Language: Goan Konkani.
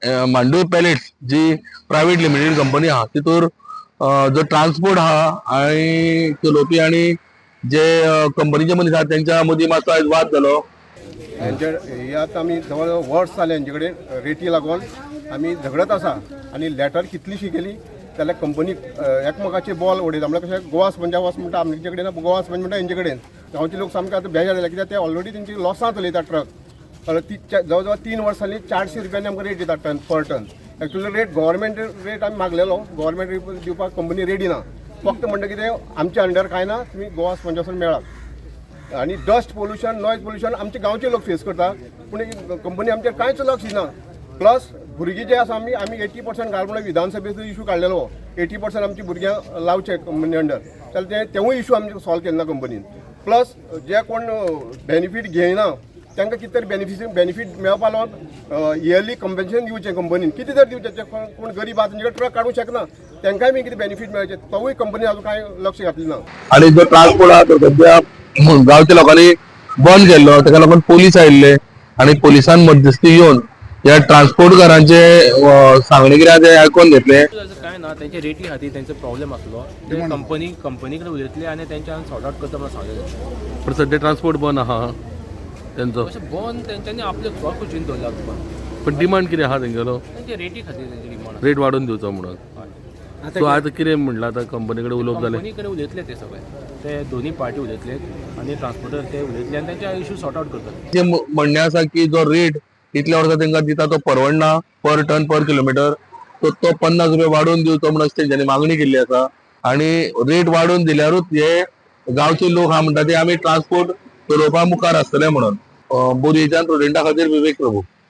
मांडवी पॅलेट्स जी प्रायव्हेट लिमिटेड कंपनी आहा, तितूर जो ट्रान्सपोर्ट आहा आनी चलोवपी आनी जे कंपनीचे मनीस आहा, तेंच्या मदीं मातसो आयज वाद जालो. हेंचे हे आतां आमी जवळ जवळ वर्स जालें, हेंचे कडेन रेटी लागून आमी झगडत आसा आनी लेटर कितलीशी केली जाल्यार कंपनी एकमेकाचे बॉल उडयता. म्हणल्यार कशें, गोवा स्पंजा वच म्हणटा आमचे कडेन, गोवा स्पंज म्हणटा हेंचे कडेन. गांवचे लोक सामके आतां बेजार जाले, कित्याक ते ऑलरेडी तेंची लॉसां चलयता ट्रक. ती जवळ जवळ 3 वर्सां जालीं, 400 रुपयांनी आमकां रेट दिता टन पर ton. Actually rate, government rate आमी मागलेलो, गव्हर्मेंट रेट दिवपाक कंपनी रेडी ना. फक्त म्हणटा कितें, आमच्या अंडर कांय ना, तुमी गोवा स्पंजासून मेळात. आनी डस्ट पोल्युशन, नॉयज पोल्युशन आमचे गांवचे लोक फेस करता, पूण कंपनी आमचेर कांयच लक्ष दिना. प्लस भुरगीं जे आसा, आमी आमी 80% घाल म्हणून विधानसभेचो इशू काडलेलो. 80% आमची भुरग्यांक लावचे कंपनी अंडर, जाल्यार ते तेवूय इशू आमचे सॉल्व केले ना कंपनीन. प्लस जे कोण बेनिफीट घेयना तांकां कितें तरी बेनिफीट मेळपा लागून इयरली कंपन्सेशन दिवचें कंपनीन, कितें तरी दिवचें. जे कोण गरीब आसा, तेंचे ट्रक काडूंक शकना, तांकांय बी कितें बेनिफीट मेळचें, तोवूय कंपनी अजून कांय लक्ष घातलें ना. आणि जो ट्रान्सपोर्ट आहा तो सध्या गांवच्या लोकांनी बंद केल्लो. ताका लागून पोलीस आयिल्ले आणि पोलिसान मध्यस्थी येवन ह्या ट्रान्सपोर्टकारांचे सांगणे कितें आहा ते आयकोन घेतले. तसं काय ना, तेंचे रेटी खातीर तेंचो प्रॉब्लेम आसलो. ते कंपनी कडेन उलयतले आनी तेंच्यान सॉर्ट आउट करता म्हणून सांगलें. पण सध्या ट्रान्सपोर्ट बंद आहा तेंचो. अशें बंद तेंच्यांनी आपले स्वक खुशीन दवरला तुका. पण डिमांड कितें आहा तेंगेलो? तेंचे रेटी खातीर तेंची डिमांड. रेट वाडोवन दिवचो म्हणून. सो आतां कितें म्हणलां, आतां कंपनी कडेन उलोवप जालें? कंपनी कडेन उलयतले ते सगळे, ते दोन्ही पार्टी उलयतले आनी ट्रान्सपोर्टर ते उलयतले आनी तेंचे इशू सॉर्ट आउट करतले. जे म्हणणें आसा की जो रेट इतल्या वर्सां तांकां दिता तो परवडना पर टन पर किलोमिटर, तो तो 50 रुपया वाडोवन दिवचो म्हणून अशें तेंच्यांनी मागणी केल्ली आसा. आणि रेट वाडोवन दिल्यारूच हे गांवचे लोक आहा म्हणटा ते आमी ट्रान्सपोर्ट चलोवपा मुखार आसतले म्हणून. बोरयेच्यान प्रुडेंटा खातीर विवेक प्रभू.